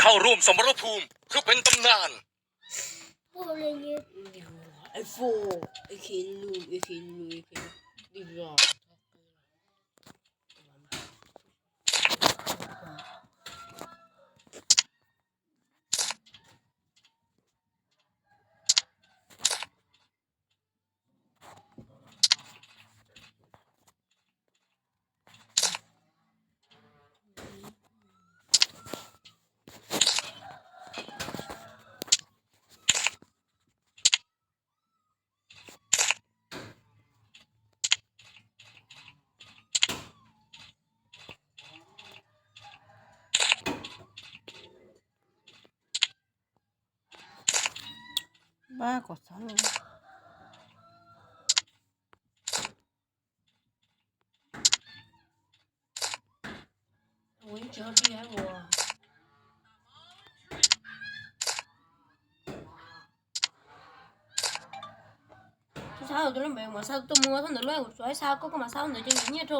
ເຂົ້າຮ່ວມສະມະລະພູມເພື່ອເປັນຕຳນານ. ໂອ້ ເລີຍນີ້ ເອໂຟ ເອເຄລູ ເອເຄລູ ເອເຄລູ ດີລອ. ບ້າກໍຊັ້ນ. ໂອ້ຍ ເຈົ້າດີແທ້ບໍ່ ສາວຕົວນັ້ນແບບວ່າ ສາວຕົວມົວ ສາວຕົວນ້ອຍ ສາວກໍມາ ສາວຕົວໃຫຍ່ໂທ.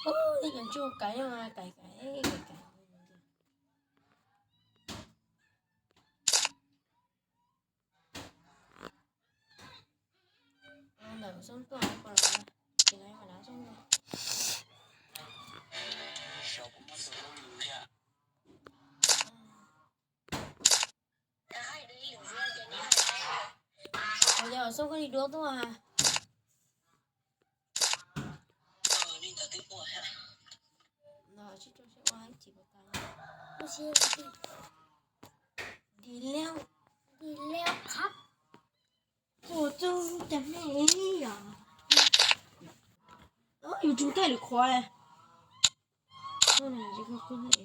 ໂອ້ຍ ຍັງຈູໄກມາ ໄກໆ ໄກໆ. ດີແລ້ວ ດີແລ້ວຄັບ. ໂອ້ ເຈົ້າຈະແມ່ນອີ່ຫຍັງ ເອີ ຢູ່ຈຸງໃຕ້ຫຼືຂວາ ໂອ້ ນີ້ຈະຄືຄົນເອ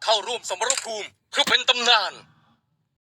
ເຂົ້າຮ່ວມສະມະລະພູມເພື່ອເປັນຕຳນານ.